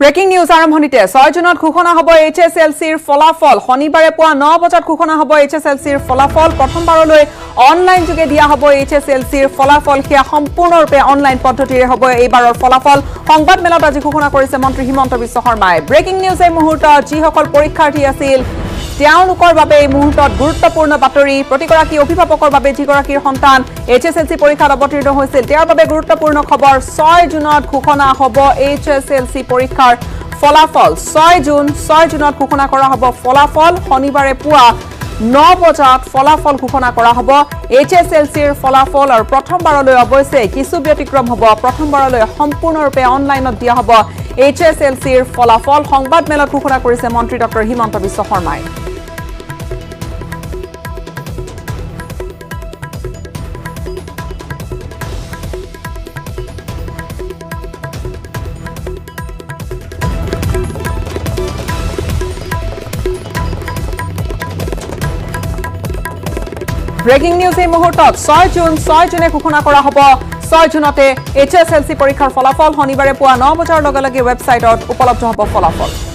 Breaking news আৰম্ভণিতে 6 জুনত ঘোষণা হ'ব এইচএছএলচিৰ ফলাফল। শনিবাৰে পুৱা 9 বজাত ঘোষণা হ'ব এইচএছএলচিৰ ফলাফল। প্ৰথমবাৰলৈ অনলাইন যোগে দিয়া হ'ব এইচএছএলচিৰ ফলাফল। সেয়া সম্পূৰ্ণৰূপে অনলাইন পদ্ধতিৰে হ'ব এইবাৰৰ ফলাফল। সংবাদ মেলত আজি ঘোষণা কৰিছে মন্ত্ৰী হিমন্ত বিশ্ব শৰ্মাই। ব্ৰেকিং নিউজ এই মুহূৰ্তত যিসকল পৰীক্ষাৰ্থী আছিল তেওঁলোকৰ বাবে এই মুহূৰ্তত গুৰুত্বপূৰ্ণ বাতৰি। প্ৰতিগৰাকী অভিভাৱকৰ বাবে যিগৰাকীৰ সন্তান এইচএছএলচি পৰীক্ষাত অৱতীৰ্ণ হৈছিল তেওঁৰ বাবে গুৰুত্বপূৰ্ণ খবৰ। 6 জুনত ঘোষণা হ'ব এইচএছএলচি পৰীক্ষাৰ ফলাফল। 6 জুনত ঘোষণা কৰা হ'ব ফলাফল। শনিবাৰে পুৱা 9 বজাত ফলাফল ঘোষণা কৰা হ'ব এইচএছএলচিৰ ফলাফল। আৰু প্ৰথমবাৰলৈ অৱশ্যে কিছু ব্যতিক্ৰম হ'ব, প্ৰথমবাৰলৈ সম্পূৰ্ণৰূপে অনলাইনত দিয়া হ'ব এইচএছএলচিৰ ফলাফল। সংবাদ মেলত ঘোষণা কৰিছে মন্ত্ৰী ডক্টৰ হিমন্ত বিশ্ব শৰ্মাই। ব্ৰেকিং নিউজ এই মুহূৰ্তত 6 জুনে ঘোষণা কৰা হ'ব 6 জুনতে এইচএছএলচি পৰীক্ষাৰ ফলাফল। শনিবাৰে পুৱা 9 বজাৰ লগে লগে ৱেবছাইটত উপলব্ধ হ'ব ফলাফল।